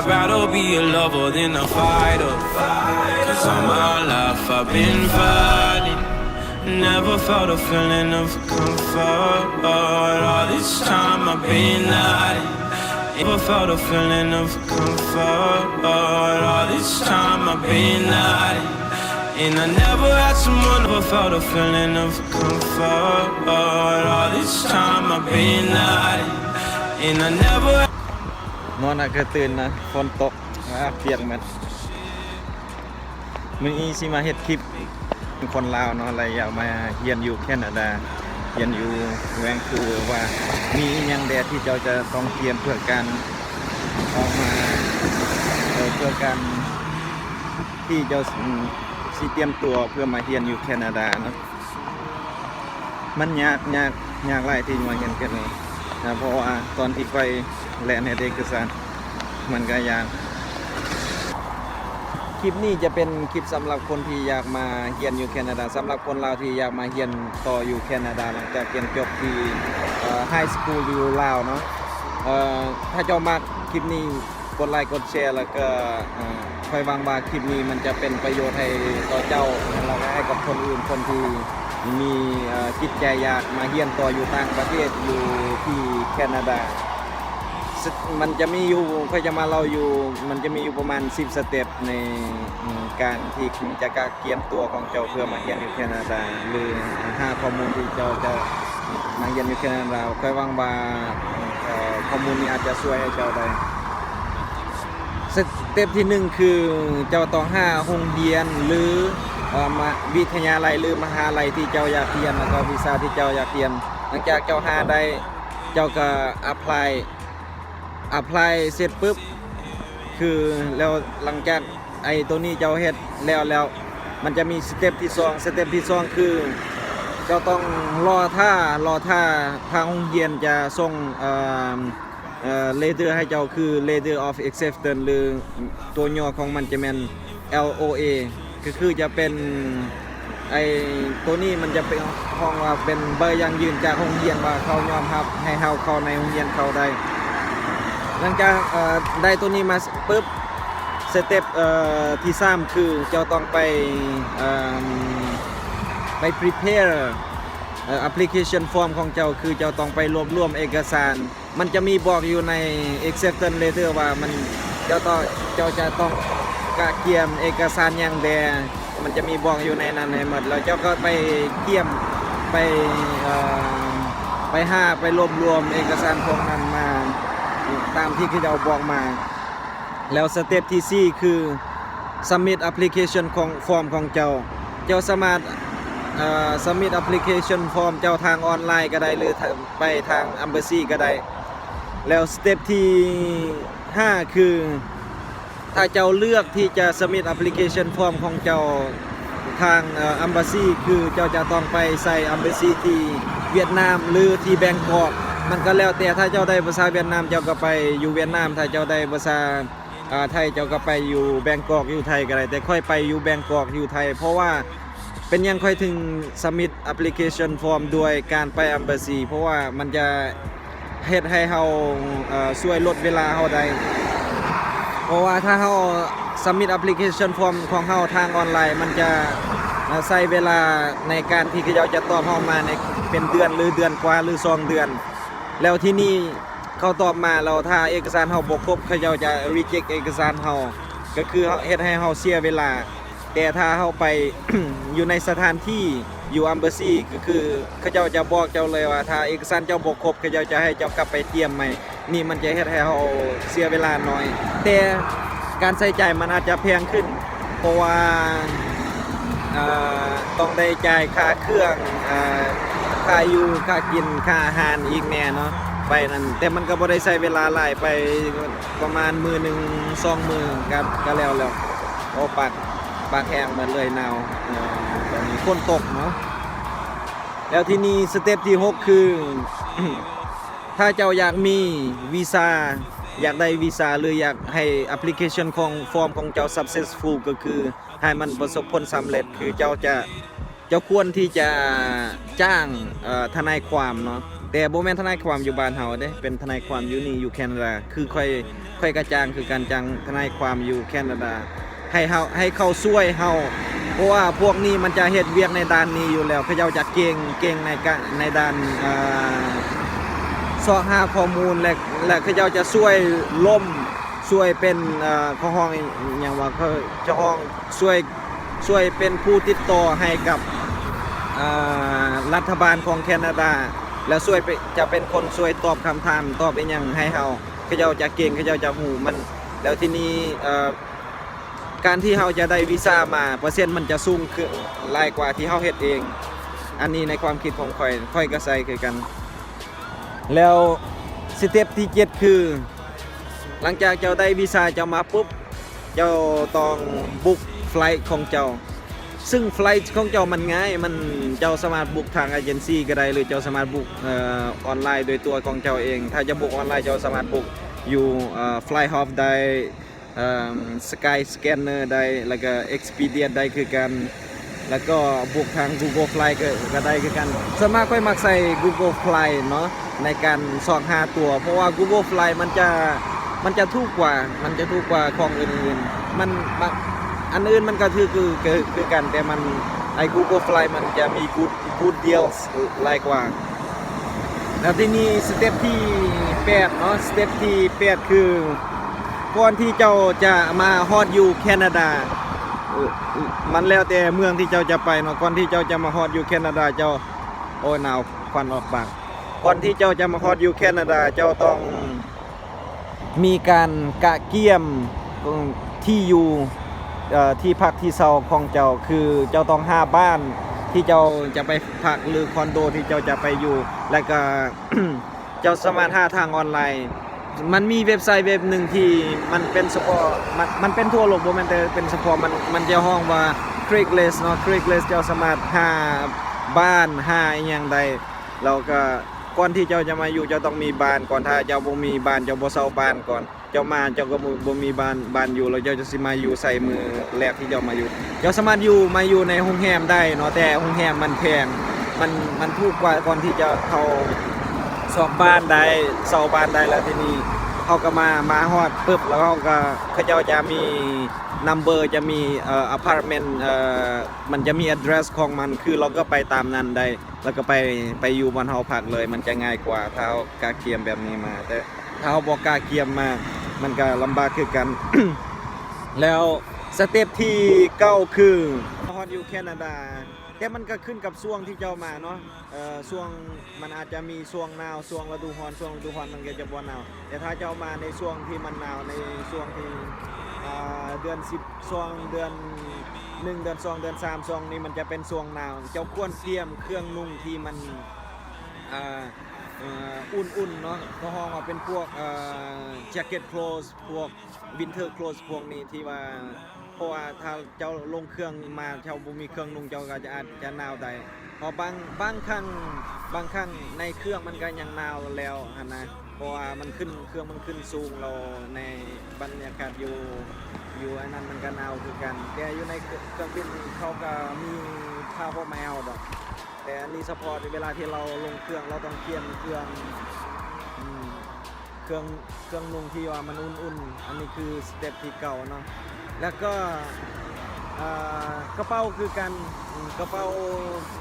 I'd rather be a lover than a fighter. 'Cause all my life I've been fighting. Never felt a feeling of comfort. All this time I've been hiding. Never felt a feeling of comfort. All this time I've been hiding. And I never had someone, never felt a feeling of comfort. All this time I've been hiding. And I never ນອນນະກະຕື່ນນະ ຝົນຕົກ ອາ ປຽກໝົດ. ມື້ນີ້ຊິມາເຮັດຄລິບ ເປັນຄົນລາວເນາະ ແລະ ຢາກມາຮຽນຢູ່ແຄນາດາ ຮຽນຢູ່ແວງຄູເວີ ວ່າມີອີ່ຫຍັງແດ່ທີ່ເຈົ້າຈະຕ້ອງຕຽມເພື່ອການອອກມາ ເອີ ເພື່ອການທີ່ເຈົ້າ ອືມ ຊິຕຽມຕົວເພື່ອມາຮຽນຢູ່ແຄນາດາເນາະ. ມັນຍາກ ຍາກ ຍາກຫຼາຍທີ່ມາຮຽນກັນນີ້ນະ ເພາະວ່າຕອນທີ່ຂ້ອຍແລ່ນເຮັດເອກະສານ ມັນກະຍາກ. ຄລິບນີ້ຈະເປັນຄລິບສຳລັບຄົນທີ່ຢາກມາຮຽນຢູ່ແຄນາດາ, ສຳລັບຄົນລາວທີ່ຢາກມາຮຽນຕໍ່ຢູ່ແຄນາດາ ຫຼັງຈາກຮຽນຈົບທີ່ ເອີ ໄຮສະກູລຢູ່ລາວເນາະ. ເອີ ຖ້າເຈົ້າມັກຄລິບນີ້ ກົດໄລກົດແຊ ແລ້ວກໍ ເອີ ຂ້ອຍຫວັງວ່າຄລິບນີ້ມັນຈະເປັນປະໂຫຍດໃຫ້ຕໍ່ເຈົ້າ ແລ້ວກໍໃຫ້ກັບຄົນອື່ນ ຄົນທີ່ມີ ເອີ ຈິດໃຈຢາກມາຮຽນຕໍ່ຢູ່ຕ່າງປະເທດ ຢູ່ທີ່ແຄນາດາ. ຊ- ມັນຈະມີຢູ່ ຂ້ອຍຈະມາເລົ່າຢູ່ ມັນຈະມີຢູ່ປະມານສິບສະເຕັບໃນ ເອີ ການທີ່ຈະກະກຽມຕົວຂອງເຈົ້າເພື່ອມາຮຽນຢູ່ແຄນາດາ ຫຼືຫາຂໍ້ມູນທີ່ເຈົ້າຈະມາຮຽນຢູ່ແຄນາດາ. ຂ້ອຍຫວັງວ່າ ເອີ ຂໍ້ມູນນີ້ອາດຈະຊ່ວຍໃຫ້ເຈົ້າໄດ້. ສະເຕັບທີໜຶ່ງ ຄືເຈົ້າຕ້ອງຫາໂຮງຮຽນ ຫຼື ເອີ ມະ ວິທະຍາໄລ ຫຼື ມະຫາໄລທີ່ເຈົ້າຢາກຮຽນ ແລ້ວກໍວິຊາທີ່ເຈົ້າຢາກຮຽນ. ຫຼັງຈາກເຈົ້າຫາໄດ້ ເຈົ້າກໍ apply apply ເສັດປຶບ ຄື ແລ້ວຫຼັງຈາກໄອ້ໂຕນີ້ເຈົ້າເຮັດແລ້ວ ແລ້ວມັນຈະມີສະເຕັບທີສອງ. ສະເຕັບທີສອງ ຄືເຈົ້າຕ້ອງລໍຖ້າ ລໍຖ້າທາງໂຮງຮຽນຈະສົ່ງ ເອີ ເອີ letter ໃຫ້ເຈົ້າ ຄື letter of acceptance ຫຼື ຕົວຫຍໍ້ຂອງມັນຈະແມ່ນ ແອລໂອເອ ກໍຄືຈະເປັນ ໄອ້ໂຕນີ້ມັນຈະເປັນ ຮ້ອງວ່າເປັນໃບຢັ້ງຢືນຈາກໂຮງຮຽນວ່າເຂົາຍອມຮັບໃຫ້ເຮົາເຂົ້າໃນໂຮງຮຽນເຂົາໄດ້. ຫຼັງຈາກ ເອີ ໄດ້ໂຕນີ້ມາປຶບ ສະເຕັບ ເອີ ທີສາມ ຄືເຈົ້າຕ້ອງໄປ ເອີ ໄປ prepare ເອີ application form ຂອງເຈົ້າ ຄືເຈົ້າຕ້ອງໄປລວບລວມເອກະສານ. ມັນຈະມີບອກຢູ່ໃນ acceptance letter ວ່າມັນ ເຈົ້າຕ້ອງ ເຈົ້າຈະຕ້ອງກະກຽມເອກະສານຫຍັງແດ່ ມັນຈະມີບອກຢູ່ໃນນັ້ນໃຫ້ໝົດ ແລ້ວເຈົ້າກໍໄປກຽມ ໄປ ເອີ ໄປຫາ ໄປລວບລວມເອກະສານພວກນັ້ນມາຕາມທີ່ເຂົາເຈົ້າບອກມາ. ແລ້ວສະເຕັບທີສີ່ ຄື submit application ຂອງ form ຂອງເຈົ້າ. ເຈົ້າສາມາດ ເອີ submit application form ເຈົ້າທາງອອນລາຍກໍໄດ້ ຫຼື ໄປທາງ embassy ກໍໄດ້. ແລ້ວສະເຕັບທີຫ້າ ຄື ຖ້າເຈົ້າເລືອກທີ່ຈະ submit application form ຂອງເຈົ້າທາງ ເອີ embassy ຄືເຈົ້າຈະຕ້ອງໄປໃສ່ embassy ທີ່ຫວຽດນາມ ຫຼື ທີ່ແບງກອກ ມັນກໍແລ້ວແຕ່. ຖ້າເຈົ້າໄດ້ພາສາຫວຽດນາມ ເຈົ້າກໍໄປຢູ່ຫວຽດນາມ, ຖ້າເຈົ້າໄດ້ພາສາ ອາ ໄທ ເຈົ້າກໍໄປຢູ່ແບງກອກ ຢູ່ໄທກໍໄດ້. ແຕ່ຂ້ອຍໄປຢູ່ແບງກອກ ຢູ່ໄທ ເພາະວ່າ ເປັນຫຍັງຂ້ອຍເຖິງ submit application form ດ້ວຍການໄປ embassy ເພາະວ່າມັນຈະເຮັດໃຫ້ເຮົາ ເອີ ຊ່ວຍລົດເວລາເຮົາໄດ້. ເພາະວ່າຖ້າເຮົາ submit application form ຂອງເຮົາທາງອອນລາຍ ມັນຈະ ເອີ ໃຊ້ເວລາໃນການທີ່ເຂົາເຈົ້າຈະຕອບເຮົາມາໃນ ເປັນເດືອນ ຫຼື ເດືອນກວ່າ ຫຼື ສອງເດືອນ. ແລ້ວທີນີ້ເຂົາຕອບມາແລ້ວ ຖ້າເອກະສານເຮົາບໍ່ຄົບ ເຂົາເຈົ້າຈະ reject ເອກະສານເຮົາ ກໍຄືເຮັດໃຫ້ເຮົາເສຍເວລາ. ແຕ່ຖ້າເຮົາໄປ ຢູ່ໃນສະຖານທີ່ຢູ່ embassy ກໍຄືເຂົາເຈົ້າຈະບອກເຈົ້າເລີຍວ່າ ຖ້າເອກະສານເຈົ້າບໍ່ຄົບ ເຂົາເຈົ້າຈະໃຫ້ເຈົ້າກັບໄປຕຽມໃໝ່. ນີ້ມັນຈະເຮັດໃຫ້ເຮົາເສຍເວລາໜ້ອຍ ແຕ່ການໃຊ້ຈ່າຍມັນອາດຈະແພງຂຶ້ນ ເພາະວ່າ ເອີ ຕ້ອງໄດ້ຈ່າຍຄ່າເຄື່ອງ ເອີ ຄ່າຢູ່ ຄ່າກິນ ຄ່າອາຫານອີກແດ່ເນາະ ໄປນັ້ນ. ແຕ່ມັນກໍບໍ່ໄດ້ໃຊ້ເວລາຫຼາຍ ໄປປະມານມື້ໜຶ່ງສອງມື້ ກໍ ກໍແລ້ວແລ້ວ. ໂອ້ ປາກ ປາກແຫ້ງໝົດເລີຍ ໜາວ ເອີ ຕອນນີ້ຝົນຕົກເນາະ. ແລ້ວທີນີ້ສະເຕັບທີຫົກ ຄື ຖ້າເຈົ້າຢາກມີວີຊາ ຢາກໄດ້ວີຊາ ຫຼື ຢາກໃຫ້ application ຂອງ form ຂອງເຈົ້າ successful ກໍຄືໃຫ້ມັນປະສົບຜົນສຳເລັດ ຄືເຈົ້າຈະ ເຈົ້າຄວນທີ່ຈະຈ້າງ ເອີ ທະນາຍຄວາມເນາະ. ແຕ່ບໍ່ແມ່ນທະນາຍຄວາມຢູ່ບ້ານເຮົາເດ້ ເປັນທະນາຍຄວາມຢູ່ນີ້ ຢູ່ແຄນາດາ. ຄືຂ້ອຍ ຂ້ອຍກະຈ້າງຄືກັນ ຈ້າງທະນາຍຄວາມຢູ່ແຄນາດາ ໃຫ້ເຮົາ ໃຫ້ເຂົາຊ່ວຍເຮົາ ເພາະວ່າພວກນີ້ມັນຈະເຮັດວຽກໃນດ້ານນີ້ຢູ່ແລ້ວ ເຂົາເຈົ້າຈະເກັ່ງ ເກັ່ງໃນການ ໃນດ້ານ ເອີ ຊອກຫາຂໍ້ມູນ ແລະ ແລະ ເຂົາເຈົ້າຈະຊ່ວຍລົ້ມ ຊ່ວຍເປັນ ເອີ ເຂົາຮ້ອງຫຍັງວ່າ ເຂົາຈະຮ້ອງ ຊ່ວຍ ຊ່ວຍເປັນຜູ້ຕິດຕໍ່ໃຫ້ກັບ ເອີ ລັດຖະບານຂອງແຄນາດາ ແລ້ວຊ່ວຍເປັນ ຈະເປັນຄົນຊ່ວຍຕອບຄຳຖາມ ຕອບອີ່ຫຍັງໃຫ້ເຮົາ. ເຂົາເຈົ້າຈະເກັ່ງ ເຂົາເຈົ້າຈະຮູ້ມັນ ແລ້ວທີນີ້ ເອີ ການທີ່ເຮົາຈະໄດ້ວີຊາມາ ເປີເຊັນມັນຈະສູງຂຶ້ນຫຼາຍກວ່າທີ່ເຮົາເຮັດເອງ. ອັນນີ້ໃນຄວາມຄິດຂອງຂ້ອຍ ຂ້ອຍກະໃສ່ຄືກັນ. ແລ້ວສະເຕັບທີເຈັດຄື ຫຼັງຈາກເຈົ້າໄດ້ວີຊາເຈົ້າມາປຸບ ເຈົ້າຕ້ອງບຸກໄຟລ໌ຂອງເຈົ້າ ຊຶ່ງໄຟລ໌ຂອງເຈົ້າມັນງ່າຍ ມັນ ເຈົ້າສາມາດບຸກທາງເອເຈັນຊີກະໄດ້ ຫຼືເຈົ້າສາມາດບຸກ ເອີ ອອນລາຍໂດຍຕົວຂອງເຈົ້າເອງ. ຖ້າຈະບຸກອອນລາຍ ເຈົ້າສາມາດບຸກຢູ່ ເອີ Flyhop ໄດ້ ເອີ Skyscanner ໄດ້ ແລ້ວກະ Expedia ໄດ້ຄືກັນ ແລ້ວກໍບຸກທາງ Google Flight ກໍ ກໍໄດ້ຄືກັນ. ສ່ວນມາກຂ້ອຍມັກໃຊ້ Google Flight ເນາະ ໃນການຊອກຫາຕົ໋ວ ເພາະວ່າ Google Flight ມັນຈະ ມັນຈະຖືກກວ່າ ມັນຈະຖືກກວ່າຂອງອື່ນໆ. ມັນ ມັນ ອັນອື່ນມັນກໍຖືກຄື ຄື ຄືກັນ ແຕ່ມັນ ໄອ້ Google Flight ມັນຈະມີ good good deals ຫຼາຍກວ່າ. ແລ້ວທີນີ້ສະເຕັບທີແປດເນາະ ສະເຕັບທີແປດຄື ກ່ອນທີ່ເຈົ້າຈະມາຮອດຢູ່ແຄນາດາ ເອີ ມັນແລ້ວແຕ່ເມືອງທີ່ເຈົ້າຈະໄປເນາະ. ກ່ອນທີ່ເຈົ້າຈະມາຮອດຢູ່ແຄນາດາ ເຈົ້າ ໂອ້ຍ ໜາວ ຄວັນອອກປາກ. ກ່ອນທີ່ເຈົ້າຈະມາຮອດຢູ່ແຄນາດາ ເຈົ້າຕ້ອງມີການກະກຽມທີ່ຢູ່ ເອີ ທີ່ພັກທີ່ເຊົ່າຂອງເຈົ້າ ຄືເຈົ້າຕ້ອງຫາບ້ານທີ່ເຈົ້າຈະໄປພັກ ຫຼືຄອນໂດທີ່ເຈົ້າຈະໄປຢູ່ ແລ້ວກະ ເຈົ້າສາມາດຫາທາງອອນລາຍ. ມັນມີເວັບໄຊເວັບໜຶ່ງທີ່ມັນເປັນສະເພາະ ມັນ ມັນເປັນທົ່ວໂລກ ບໍ່ແມ່ນແຕ່ເປັນສະເພາະ ມັນ ມັນຈະຮ້ອງວ່າ Craigslist ເນາະ Craigslist ເຈົ້າສາມາດຫາບ້ານ ຫາອີ່ຫຍັງໄດ້. ແລ້ວກະກ່ອນທີ່ເຈົ້າຈະມາຢູ່ ເຈົ້າຕ້ອງມີບ້ານກ່ອນ. ຖ້າເຈົ້າບໍ່ມີບ້ານ ເຈົ້າບໍ່ເຊົ່າບ້ານກ່ອນ ເຈົ້າມາເຈົ້າກໍບໍ່ ບໍ່ມີບ້ານ ບ້ານຢູ່ ແລ້ວເຈົ້າຈະຊິມາຢູ່ໃສມື້ແລກທີ່ເຈົ້າມາຢູ່? ເຈົ້າສາມາດຢູ່ ມາຢູ່ໃນໂຮງແຮມໄດ້ເນາະ ແຕ່ໂຮງແຮມມັນແພງ ມັນ ມັນຖືກກວ່າກ່ອນທີ່ຈະເຂົ້າຊອກບ້ານໄດ້ ເຊົ່າບ້ານໄດ້. ແລ້ວທີນີ້ເຮົາກໍມາ ມາຮອດປຶບ ແລ້ວເຮົາກໍ ເຂົາເຈົ້າຈະມີ number ຈະມີ ເອີ apartment ເອີ ມັນຈະມີ address ຂອງມັນ ຄືເຮົາກໍໄປຕາມນັ້ນໄດ້ ແລ້ວກໍໄປ ໄປຢູ່ບ່ອນເຮົາພັກເລີຍ ມັນຈະງ່າຍກວ່າ ຖ້າເຮົາກະກຽມແບບນີ້ມາ ແຕ່ ຖ້າເຮົາບໍ່ກະກຽມມາ ມັນກະລຳບາກຄືກັນ. ແລ້ວສະເຕັບທີເກົ້າຄື ຮອດຢູ່ແຄນາດາ ແຕ່ມັນກະຂຶ້ນກັບຊ່ວງທີ່ເຈົ້າມາເນາະ ເອີ ຊ່ວງ ມັນອາດຈະມີຊ່ວງໜາວ ຊ່ວງລະດູຮ້ອນ ຊ່ວງລະດູຮ້ອນມັນກະຈະບໍ່ໜາວ ແຕ່ຖ້າເຈົ້າມາໃນຊ່ວງທີ່ມັນໜາວ ໃນຊ່ວງທີ່ ອ່າ ເດືອນສິບ ຊ່ວງເດືອນໜຶ່ງ ເດືອນສອງ ເດືອນສາມ ຊ່ວງນີ້ມັນຈະເປັນຊ່ວງໜາວ ເຈົ້າຄວນກຽມເຄື່ອງນຸ່ງທີ່ມັນ ອ່າ ເອີ ອຸ່ນໆເນາະ ເຂົາຮ້ອງວ່າເປັນພວກ ເອີ jacket clothes ພວກ winter clothes ພວກນີ້ທີ່ວ່າ ເພາະວ່າຖ້າເຈົ້າລົງເຄື່ອງມາ ເຈົ້າບໍ່ມີເຄື່ອງນຸ່ງ ເຈົ້າກໍຈະອາດຈະໜາວໄດ້ ເພາະບາງ ບາງຄັ້ງ ບາງຄັ້ງໃນເຄື່ອງມັນກໍຍັງໜາວແລ້ວຫັ້ນນະ ເພາະວ່າມັນຂຶ້ນ ເຄື່ອງມັນຂຶ້ນສູງ ແລ້ວໃນບັນຍາກາດຢູ່ ຢູ່ອັນນັ້ນມັນກໍໜາວຄືກັນ ແຕ່ຢູ່ໃນເຄື່ອງ ເຄື່ອງບິນເຂົາກໍມີຜ້າຫົ່ມໃຫ້ເຮົາດອກ. ແຕ່ອັນນີ້ສະເພາະເວລາທີ່ເຮົາລົງເຄື່ອງ ເຮົາຕ້ອງປ່ຽນເຄື່ອງ ອືມ ເຄື່ອງ ເຄື່ອງນຸ່ງທີ່ວ່າມັນອຸ່ນໆ ອັນນີ້ຄືສະເຕັບທີເກົ້າເນາະ ແລ້ວກໍ ເອີ ກະເປົາຄືກັນ ອືມ ກະເປົາ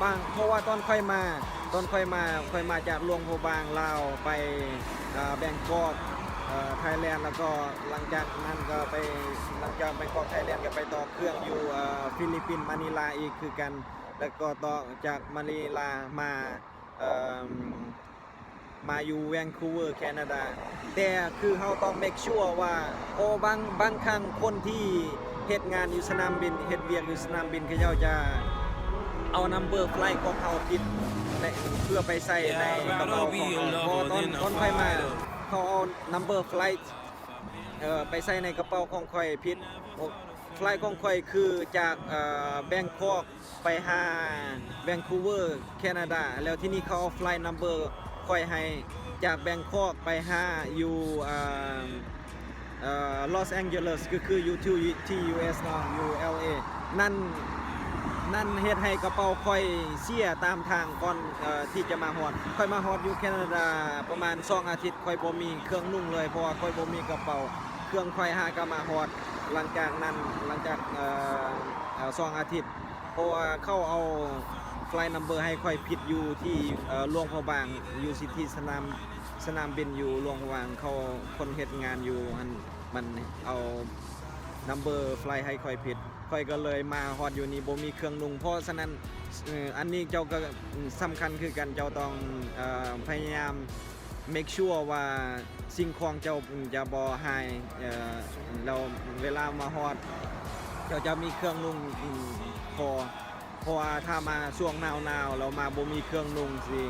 ບາງ ເພາະວ່າຕອນຂ້ອຍມາ ຕອນຂ້ອຍມາ ຂ້ອຍມາຈາກຫຼວງພະບາງ ລາວ ໄປ ເອີ ແບງກອກ ເອີ ໄທແລນ ແລ້ວກໍຫຼັງຈາກນັ້ນກໍໄປ ຫຼັງຈາກແບງກອກ ໄທແລນ ກໍໄປຕໍ່ເຄື່ອງຢູ່ ເອີ ຟີລິບປິນ ມານີລາອີກຄືກັນ. ແລ້ວກໍຕໍ່ຈາກມານີລາມາ ເອີ ມາຢູ່ແວງຄູເວີ ແຄນາດາ ແຕ່ຄືເຮົາຕ້ອງ make sure ວ່າ ໂອ ບາງ ບາງຄັ້ງຄົນທີ່ເຮັດງານຢູ່ສະໜາມບິນ ເຮັດວຽກຢູ່ສະໜາມບິນ ເຂົາເຈົ້າຈະເອົາ number flight ຂອງເຮົາຜິດ ແລະ ເພື່ອໄປໃສ່ໃນກະເປົາຂອງເຮົາ ເພາະວ່າຕອນ ຕອນຂ້ອຍມາ ເຂົາເອົາ number flight ເອີ ໄປໃສ່ໃນກະເປົາຂອງຂ້ອຍຜິດ. ໂອ flight ຂອງຂ້ອຍຄືຈາກ ເອີ ແບງກອກໄປຫາແວງຄູເວີ ແຄນາດາ ແລ້ວທີນີ້ເຂົາເອົາ flight number ຂ້ອຍໃຫ້ ຈາກແບງກອກໄປຫາຢູ່ ເອີ ເອີ ລອສແອງເຈີລີສ ກໍຄືຢູ່ທີ່ ທີ່ ຢູເອສ ເນາະ ຢູ່ ແອລເອ ນັ້ນ ນັ້ນເຮັດໃຫ້ກະເປົາຂ້ອຍເສຍຕາມທາງກ່ອນ ເອີ ທີ່ຈະມາຮອດ. ຂ້ອຍມາຮອດຢູ່ແຄນາດາປະມານສອງອາທິດ ຂ້ອຍບໍ່ມີເຄື່ອງນຸ່ງເລີຍ ເພາະວ່າຂ້ອຍບໍ່ມີກະເປົາ. ເຄື່ອງຂ້ອຍຫາກະມາຮອດຫຼັງຈາກນັ້ນ ຫຼັງຈາກ ເອີ ເອີ ສອງອາທິດ ເພາະວ່າເຂົາເອົາ flight number ໃຫ້ຂ້ອຍຜິດຢູ່ທີ່ ເອີ ຫຼວງພະບາງ ຢູ່ທີ່ສະໜາມ ສະໜາມບິນຢູ່ຫຼວງພະບາງ. ເຂົາ ຄົນເຮັດງານຢູ່ຫັ້ນ ມັນເອົາ number flight ໃຫ້ຂ້ອຍຜິດ ຂ້ອຍກໍເລີຍມາຮອດຢູ່ນີ້ບໍ່ມີເຄື່ອງນຸ່ງ. ເພາະສະນັ້ນ ເອີ ອັນນີ້ເຈົ້າກໍສຳຄັນຄືກັນ ເຈົ້າຕ້ອງ ເອີ ພະຍາຍາມ make sure ວ່າສິ່ງຂອງເຈົ້າຈະບໍ່ຫາຍ ເອີ ແລ້ວເວລາມາຮອດ ເຈົ້າຈະມີເຄື່ອງນຸ່ງພໍ. ເພາະວ່າຖ້າມາຊ່ວງໜາວໆ ແລ້ວມາບໍ່ມີເຄື່ອງນຸ່ງຊີ້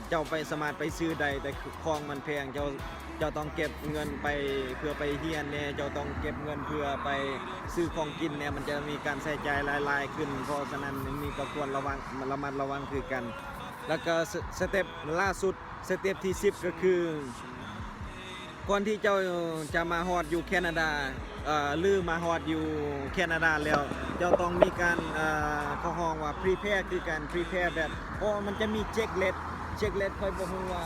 ເຈົ້າໄປ ສາມາດໄປຊື້ໄດ້ ແຕ່ຂອງມັນແພງ. ເຈົ້າ ເຈົ້າຕ້ອງເກັບເງິນໄປ ເພື່ອໄປຮຽນແດ່ ເຈົ້າຕ້ອງເກັບເງິນເພື່ອໄປຊື້ຂອງກິນແດ່ ມັນຈະມີການໃຊ້ຈ່າຍຫຼາຍໆຂຶ້ນ. ເພາະສະນັ້ນ ອັນນີ້ກໍຄວນລະວັງ ລະມັດລະວັງຄືກັນ. ແລ້ວກໍສະ ສະເຕັບລ່າສຸດ ສະເຕັບທີສິບ ກໍຄື ກ່ອນທີ່ເຈົ້າຈະມາຮອດຢູ່ແຄນາດາ ເອີ ຫຼືມາຮອດຢູ່ແຄນາດາແລ້ວ ເຈົ້າຕ້ອງມີການ ເອີ ເຂົາຮ້ອງວ່າ prepare ຄືກັນ prepare ແບບ ເພາະວ່າມັນຈະມີ checklist checklist ຂ້ອຍບໍ່ຮູ້ວ່າ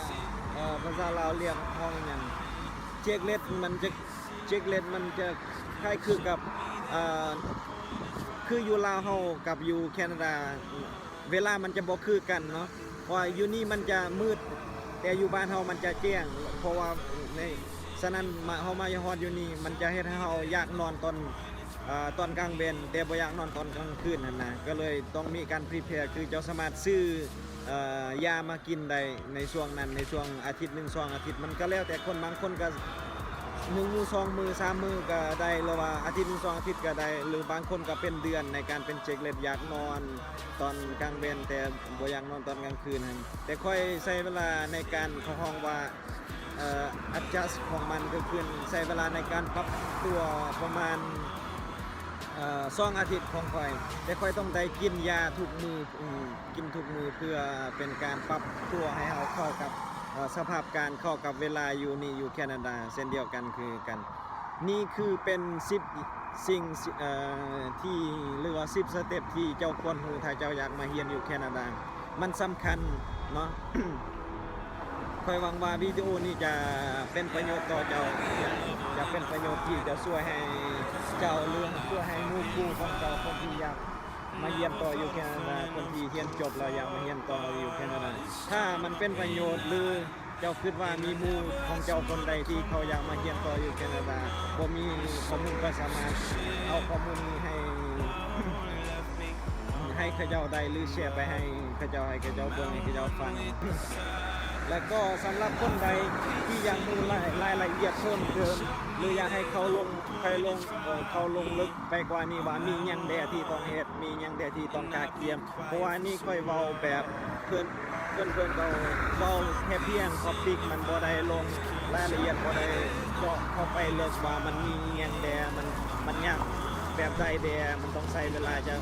ເອີ ພາສາລາວລຽກຮ້ອງຫຍັງ checklist ມັນຈະ checklist ມັນຈະຄ້າຍຄືກັບ ເອີ ຄືຢູ່ລາວເຮົາກັບຢູ່ແຄນາດາ ເວລາມັນຈະບໍ່ຄືກັນເນາະ ເພາະວ່າຢູ່ນີ້ມັນຈະມືດ ແຕ່ຢູ່ບ້ານເຮົາມັນຈະແຈ້ງ. ເພາະວ່າໃນ ສະນັ້ນມາ ເຮົາມາຮອດຢູ່ນີ້ ມັນຈະເຮັດໃຫ້ເຮົາຢາກນອນຕອນ ເອີ ຕອນກາງເວັນ ແຕ່ບໍ່ຢາກນອນຕອນກາງຄືນຫັ້ນນະ. ກໍເລີຍຕ້ອງມີການ prepare ຄືເຈົ້າສາມາດຊື້ ເອີ ຢາມາກິນໄດ້ໃນຊ່ວງນັ້ນ ໃນຊ່ວງອາທິດໜຶ່ງສອງອາທິດ ມັນກໍແລ້ວແຕ່ຄົນ ບາງຄົນກໍໜຶ່ງມື້ ສອງມື້ ສາມມື້ກໍໄດ້ ຫຼືວ່າອາທິດໜຶ່ງສອງອາທິດກໍໄດ້ ຫຼືບາງຄົນກໍເປັນເດືອນໃນການເປັນ checklist ຢາກນອນ ຕອນກາງເວັນ ແຕ່ບໍ່ຢາກນອນຕອນກາງຄືນຫັ້ນ. ແຕ່ຂ້ອຍໃຊ້ເວລາໃນການ ເຂົາຮ້ອງວ່າ ເອີ adjust ຂອງມັນ ກໍຄືໃຊ້ເວລາໃນການປັບຕົວປະມານ ເອີ ສອງອາທິດຂອງຂ້ອຍ ແຕ່ຂ້ອຍຕ້ອງໄດ້ກິນຢາທຸກມື້ ອືມ ກິນທຸກມື້ ເພື່ອເປັນການປັບຕົວໃຫ້ເຮົາເຂົ້າກັບ ເອີ ສະພາບການ ເຂົ້າກັບເວລາຢູ່ນີ້ ຢູ່ແຄນາດາ ເຊັ່ນດຽວກັນຄືກັນ. ນີ້ຄືເປັນສິບສິ່ງ ເອີ ທີ່ ຫຼືວ່າສິບສະເຕັບທີ່ເຈົ້າຄວນຮູ້ ຖ້າເຈົ້າຢາກມາຮຽນຢູ່ແຄນາດາ ມັນສຳຄັນເນາະ. ຂ້ອຍຫວັງວ່າວິດີໂອນີ້ຈະເປັນປະໂຫຍດຕໍ່ເຈົ້າ ຈະເປັນປະໂຫຍດທີ່ຈະຊ່ວຍໃຫ້ເຈົ້າ ຫຼືຊ່ວຍໃຫ້ໝູ່ຄູ່ຂອງເຈົ້າ ຄົນທີ່ຢາກມາຮຽນຕໍ່ຢູ່ແຄນາດາ ຄົນທີ່ຮຽນຈົບແລ້ວຢາກມາຮຽນຕໍ່ຢູ່ແຄນາດາ. ຖ້າມັນເປັນປະໂຫຍດ ຫຼື ເຈົ້າຄິດວ່າມີໝູ່ຂອງເຈົ້າຄົນໃດທີ່ເຂົາຢາກມາຮຽນຕໍ່ຢູ່ແຄນາດາ ບໍ່ມີຂໍ້ມູນ ກໍສາມາດເອົາຂໍ້ມູນນີ້ໃຫ້ ໃຫ້ເຂົາເຈົ້າໄດ້ ຫຼື ແຊໄປໃຫ້ເຂົາເຈົ້າ ໃຫ້ເຂົາເຈົ້າເບິ່ງ ໃຫ້ເຂົາເຈົ້າຟັງ. ແລະກໍສຳລັບຄົນໃດທີ່ຢາກຮູ້ລາຍ ລາຍລະອຽດເພີ່ມເຕີມ ຫຼື ຢາກໃຫ້ເຂົາລົງ ໃຫ້ລົງ ເອີ ເຂົາລົງເລິກໄປກວ່ານີ້ວ່າມີຫຍັງແດ່ທີ່ຕ້ອງເຮັດ ມີຫຍັງແດ່ທີ່ຕ້ອງກະກຽມ ເພາະວ່ານີ້ຂ້ອຍເວົ້າແບບເພິ່ນ ເພິ່ນ ເພິ່ນກໍເວົ້າແຄ່ພຽງ topic ມັນບໍ່ໄດ້ລົງລາຍລະອຽດ ບໍ່ໄດ້ເຈາະເຂົ້າໄປເລິກວ່າມັນມີຫຍັງແດ່ ມັນ ມັນຍາກແບບໃດແດ່ ມັນຕ້ອງໃຊ້ເວລາຈະ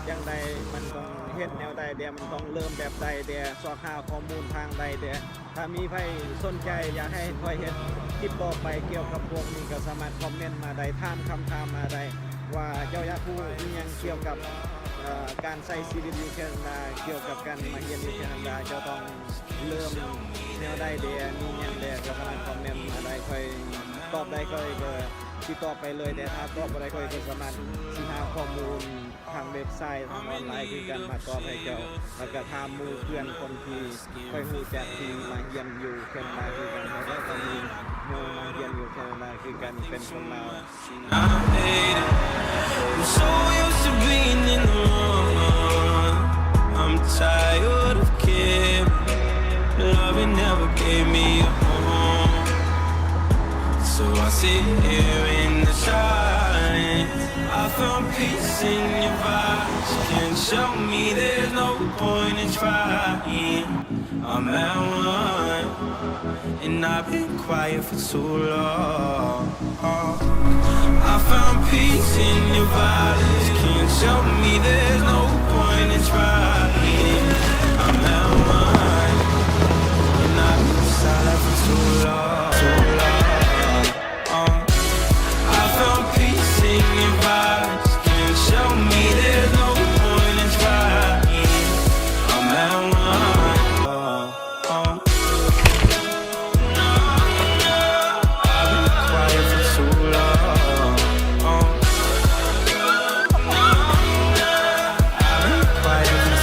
ຈັ່ງໃດ ມັນຕ້ອງເຮັດແນວໃດແດ່ ມັນຕ້ອງເລີ່ມແບບໃດແດ່ ຊອກຫາຂໍ້ມູນທາງໃດແດ່. ຖ້າມີໃຜສົນໃຈຢາກໃຫ້ຂ້ອຍເຮັດຄລິບຕໍ່ໄປກ່ຽວກັບພວກນີ້ ກໍສາມາດຄອມເມັນມາໄດ້ ຖາມຄຳຖາມມາໄດ້ ວ່າເຈົ້າຢາກຮູ້ອີ່ຫຍັງກ່ຽວກັບ ເອີ ການໃຊ້ຊີວິດຢູ່ແຄນາດາ ກ່ຽວກັບການມາຮຽນຢູ່ແຄນາດາ ເຈົ້າຕ້ອງເລີ່ມແນວໃດແດ່ ມີຫຍັງແດ່ ກໍສາມາດຄອມເມັນມາໄດ້ ຂ້ອຍຕອບໄດ້ ຂ້ອຍກໍຊິຕອບໄປເລີຍ ແຕ່ຖ້າຕອບບໍ່ໄດ້ ຂ້ອຍກໍສາມາດຊິຫາຂໍ້ມູນ ທາງເວັບໄຊທາງອອນລາຍຄືກັນ ມາຕອບໃຫ້ເຈົ້າ ແລ້ວກະຖາມໝູ່ເພື່ອນຄົນທີ່ຂ້ອຍຮູ້ຈັກທີ່ມາຮຽນຢູ່ແຄນາດາຄືກັນ ແລ້ວກໍມີໝູ່ມາຮຽນຢູ່ແຄນາດາຄືກັນ ເປັນຄົນລາວ. I'm so used to being in the wrong. I'm tired of caring. Loving never gave me a home. So I sit here in the silence. I found peace in your vibes. Can't show me there's no point in trying. I'm at one, and I've been quiet for too long. I found peace in your violence. Can't show me there's no point in trying.